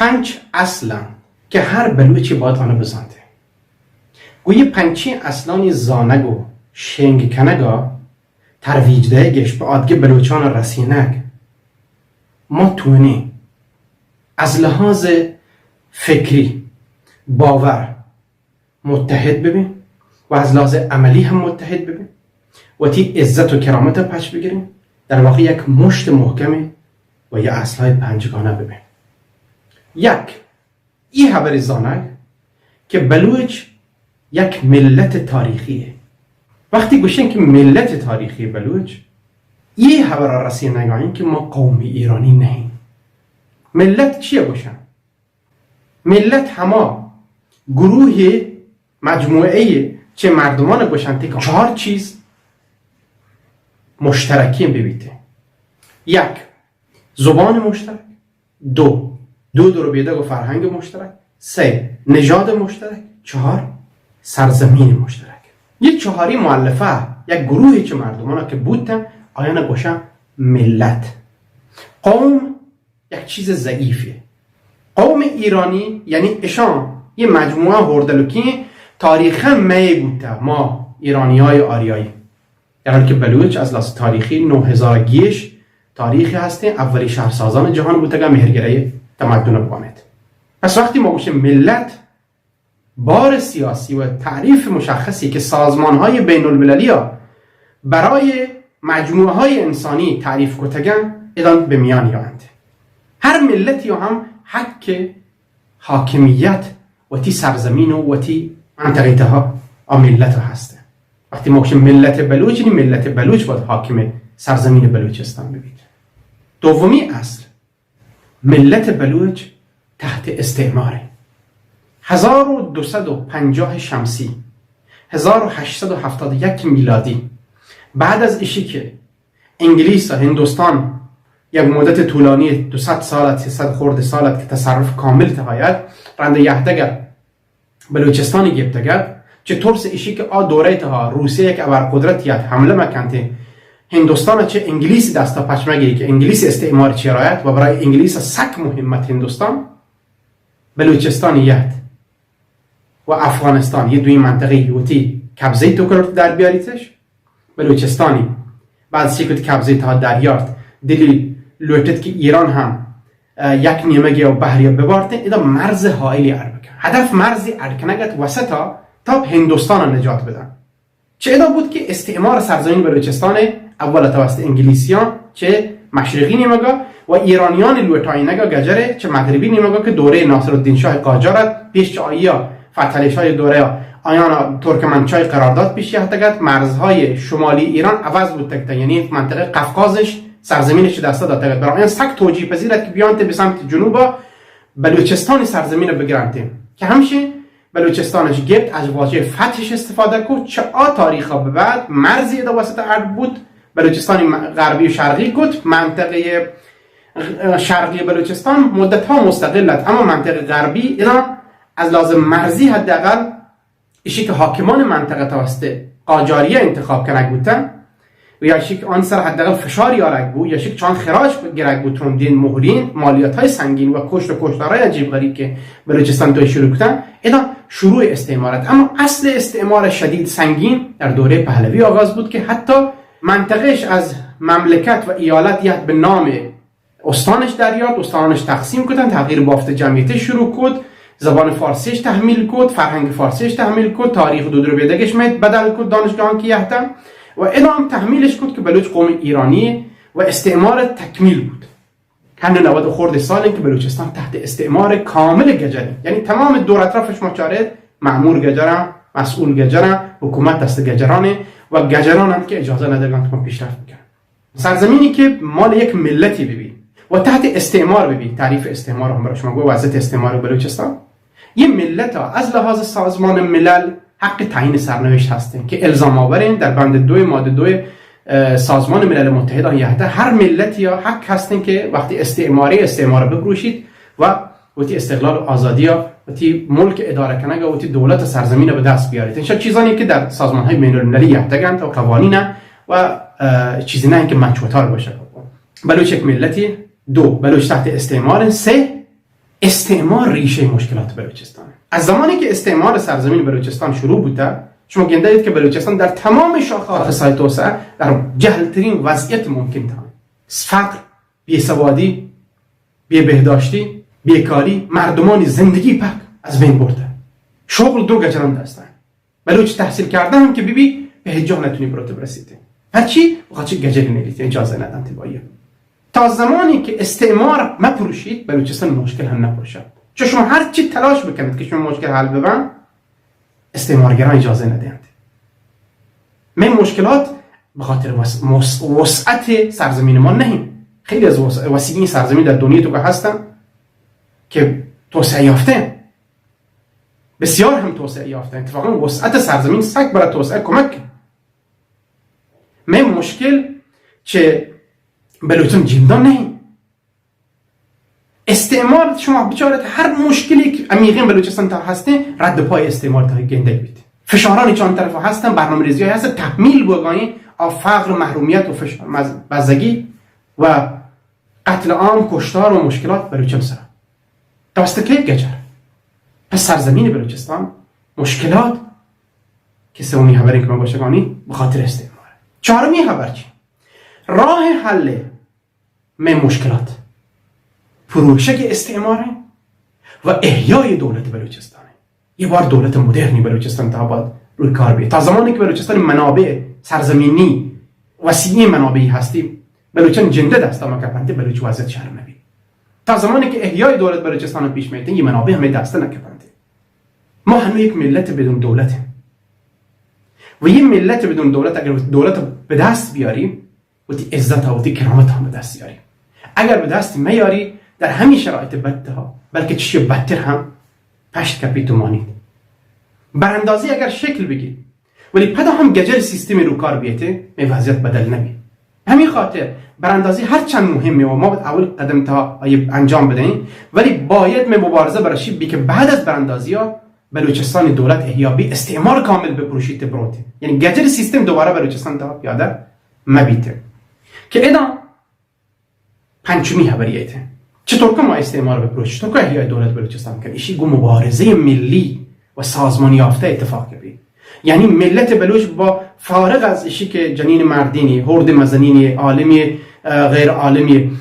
پنچ اصل انت کہ ہر بلوچے باید آناں بزانت۔ گوں اے پنچیں اصلانی زانگ و شنگ کنگ ء ترویج دئیگش پہ آدگہ بلوچان ء رسینگ ما توانیں از لحاظ فکری باور متحد ببیں و از لحاظ عملی ہم متحد ببیں، وتی عزت و کرامت ء پچ بگریں، در واقع یک مشت محکمیں و یک اصلای پنجگانہ ببیں۔ یک، ای ہبر زانگ کہ بلوچ یک ملت تاریخی ہے۔ وقتی گوشیں کہ ملت تاریخی بلوچ، ای ہبر رسینگائیں کہ ما قوم ایرانی نہیں۔ ملت چیئے گوشن؟ ملت ہما گروہ، مجموعہ چہ مردمان گوشنت کہ چار چیز مشترکیں ببیت۔ یک، زبان مشترک، دو، دود و ربیدگ و فرہنگ مشترک، سہ، نژاد مشترک، چہار، سرزمین مشترک۔ یہ چہاری مؤلفہ یک گروہ چہ مردمان کہ بوتن، آیان گوشن ملت۔ قوم یک چیز ضعیفے۔ قوم ایرانی یعنی اشان یہ مجموعہ ہوردلکیں تاریخ مئے بوتہ، ما ایرانیای آریایی۔ در حالی کہ بلوچ از لحاظ تاریخی نو ہزار گیش تاریخی ہستیں، اولی شہرسازان جہان بوتگا، مہرگرہ تمدن بوانت۔ پس وقتی ما گوشیں ملت، بار سیاسی و تعریف مشخصی که سازمان‌های بین‌المللی برای مجموعه‌های انسانی تعریف کتگن، ادان به میان یاینت. هر ملتی هم حق حاکمیت وتی سرزمین و وتی منطقه تها آ ملت هسته. وقتی ما گوشیم ملت بلوچ، یعنی ملت بلوچ باید حاکم سرزمین بلوچستان ببید. دومی اصل، ملت بلوچ تحت استعماره. هزار و دوصد و پنجاه شمسی، هزار و هشتصد و هفتاد و یک میلادی، بعد از ایشی که انگلیس و هندوستان یک مدت طولانی دو صد سال ات، سیصد خورد سال ات که تصرف کامل تهایت، رند یهدگر بلوچستانی گپتگ ات، چه ترس ایشی که آ دوره تها روسیه یک ابرقدرتی ات حمله مکنت، هندوستان چه انگلیس دستا پچ مگیری که انگلیس استعمار چی رایت و برای انگلیس سک مهم ات هندوستان، بلوچستان یهت و افغانستان، یه دوی منطقه وتی قبضه تو کرد در بیاریتش. بلوچستانی بعد سیکت قبضه تها دریارت، دلی لوٹت که ایران هم اه، یک نیمگی و بحری ببارتیں، ادا مرز حائلی اڑ بکن. هدف مرزی اڑ کنگ ات وسطا تا هندوستان نجات بدن. چه ادا بود که استعمار سرزمین بلوچستان اول توسط انگلیسیان چه مشرقی نیمگا و ایرانیان لوٹائینگا گجره چه مغربی نیمگا که دوره ناصرالدین شاه قاجار ات، پیش چه آیا فتحعلی شاه دوره آیان ترکمنچای قرارداد پیش یهتگ ات، مرزهای شمالی ایران عوض بوتگ ات، یعنی منطقه قفقازش سرزمینش دست داتگ ات. برای آیان سک توجیه پذیر ات که بیانت به سمت جنوبا بلوچستان سرزمین بگرنت که همشه بلوچستانش گپت، از واژه فتحش استفاده کو، چه آ تاریخا به بعد مرزی ادا وسط اڑ بود، بلوچستان م-، غربی و شرقی کت، منطقه غ-، شرقی بلوچستان مدت ها مستقل ات، اما منطقه غربی ایران از لحاظ مرزی حداقل ایشی که حاکمان منطقه توسط قاجاریه انتخاب کنگ بوتن و یا ایشی که آن سر حداقل فشار یارگ بو یا ایشی که چان خراج گرگ بو، ترندین، مهرین، مالیات های سنگین و کشت و کشتارهای عجیب غریب که بلوچستان توی شروع کتن، اینا شروع استعمار ات. اما اصل استعمار شدید سنگین در دوره پهلوی آغاز بود که حتی منطقهش از مملکت و ایالت یهت به نام استانش دریارت، استانش تقسیم کتن، تغییر بافت جمعیتش شروع کت، زبان فارسیش تحمیل کت، فرهنگ فارسیش تحمیل کت، تاریخ دود ربیدگش مید بدل کت، دانشگاهان که یهتن و ادام تحمیلش کت که بلوچ قوم ایرانی و استعمار تکمیل بود. هنو نود خورد سال که بلوچستان تحت استعمار کامل گجری، یعنی تمام دور اطرافش ما چارید، مأمور گجرن، مسئول گجرن، حکومت دست گجرانه و گجران هم که اجازه ندارن که ما پیشرفت بکنن. سرزمینی که مال یک ملتی ببی و تحت استعمار ببی، تعریف استعمار هم برای شما گو، وضعیت استعمار بلوچستان، یه ملت ها از لحاظ سازمان ملل حق تعیین سرنوشت هستن که الزام آورین در بند دو ماده دو، اه، سازمان ملل متحد آن یهده هر ملتی ها حق هستن که وقتی استعماری استعمار بگروشید و وتی استقلال و آزادی ها، وتی ملک اداره کنگ و وتی دولت و سرزمین به دست بیارید. این چیزانی که در سازمان های بین المللی یهتگند و قوانین و، اه، چیزی نه که مچوتار باشه. بلوچ یک ملتی، دو، بلوچ تحت استعمار، سه، استعمار ریشهٔ مشکلات بلوچستان. از زمانی که استعمار سرزمین بلوچستان شروع بوده، شما گنده اید که بلوچستان در تمام شاخه‌های توسعه در جهل‌ترین وضعیت ممکن تان. فقر، بی‌سوادی، بی‌بهداشتی، بیکاری، مردمانی زندگی پاک از بین برده. شغل دو گجران دستن. بلوچ تحصیل کرده هم که ببی، به هیچ جا نتونی بروت برسیت. هرچی؟ بخاطر چی؟ گجری نیلیت، اجازه ندن تی بایی. تا زمانی که استعمار مپروشید، بلوچستان مشکل هم نپروشد. چون شما هر چی تلاش بکنید که شما مشکل حل ببن، استعمارگران اجازه ندهند. من مشکلات به خاطر وس-، مس-، وسعت سرزمین ما نهیم. خیلی از وس-، وسیعی سرزمین در دنیا تو که هستن که توسعه یافته، بسیار هم توسعه یافته. اتفاقاً وسعت سرزمین سک برای توسعه کمک کرد. من مشکل چه بلوچان جندان نهیم. استعمار شما بچارت هر مشکلی که عمیقین بلوچستان تا هسته، رد پای استعمار تا گنده بیت. فشاران چند طرف هستن، برنامه‌ریزی های هست، تحمیل بگاین آ فقر، محرومیت و فشار مز-، بزگی و قتل عام، کشتار و مشکلات بلوچان سر. تا است که گجر. پس سرزمین بلوچستان مشکلات که سومی خبری که من گوشگانی به خاطر استعمار. چهارمی خبر چی؟ راه حل من مشکلات پروشگ استعماره و احیای دولت بلوچستانه. یه بار دولت مدرنی بلوچستان تا باید روی کار بیه. تا زمانی که بلوچستان منابع سرزمینی، وسیع منابعی هستی، بلوچان جنده دستا ما کپنته، بلوچ وضعیت شر نبی. تا زمانی که احیای دولت بلوچستان پیش میته، یه منابع همه دستا نکپنته. ما هنو یک ملت بدون دولته. و یه ملت بدون دولت، اگر دولت به دست بیاری، وتی عزت ها، وتی کرامت ها به دست یاری. اگر به دست میاری، در همین شرایط بد ها، بلکه چی بدتر هم پشت کپیت و مانیت. براندازی اگر شکل بگیر، ولی پدا هم گجر سیستم رو کار بیته، می وضعیت بدل نبی. همین خاطر براندازی هر چند مهمه و ما باید اول قدم تا آیه انجام بدهیم، ولی باید می مبارزه برشی بی که بعد از براندازی ها بلوچستان دولت احیا بی، استعمار کامل بپروشیت بروت. یعنی گجر سیستم دوباره بلوچستان تا پیاده مبیت. که ادا پنچمی خبری ایته. چطور که ما استعمار بپروش، چطور که احیای دولت بلوچستان کن؟ ایشی گو مبارزهٔ ملی و سازمان یافته اتفاق بی. یعنی ملت بلوچ با فارغ از ایشی که جنین مردینی، هرد مزنینی، عالمی، اه، غیر عالمی،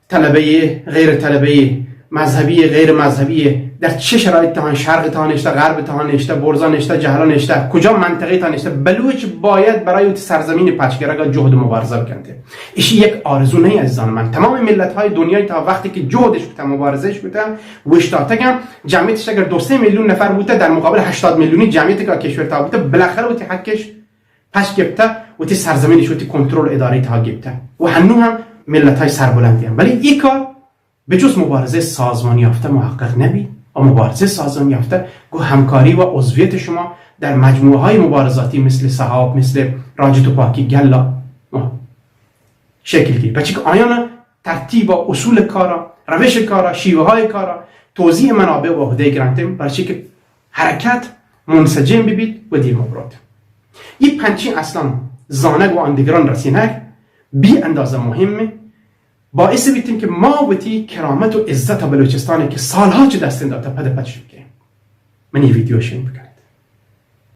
طلبهٔ، غیر طلبهٔ، مذهبی، غیر مذهبی، در چه شرایط تهان، شرق تهان نشته، غرب تهان نشته، برزا نشته، جهلا نشته، کجا منطقه تهان نشته، بلوچ باید برای وتی سرزمین پچگرگا جهد مبارزه بکنته. ایشی یک آرزو نه عزیزان من. تمام ملت های دنیای تا وقتی که جهدش بوته، مبارزهش بوته، وشتاتگم، جمعیتش اگر دو سه میلیون نفر بوته، در مقابل هشتاد میلیونی جمعیت که کشور تا بوته، بالاخره وتی حقش پس گپته، وتی سرزمینش وتی کنترل اداره تا گپته. و هنو هم ملت های سربلندی هم. ولی این کار به جز مبارزهٔ سازمان یافته محقق نبی. و مبارزهٔ سازمان یافته گو همکاری و عضویت شما در مجموعه های مبارزاتی مثل سحاب، مثل راج توپاکی، گلا، آه، شکل گیری. بچه که آیان ترتیب و اصول کارا، روش کارا، شیوه های کارا، توزیع منابع و عهده گرانتیم، برچی که حرکت منسجم ببیت و دیر مبرات. این پنچین اصلاً زانگ و آن دیگران رسینگ بی اندازه مهمه. باعث بیتیم که ما وتی کرامت و عزت بلوچستان که سالها چه دستین داته پد پد شد که من این ویدیو شنگ بکن.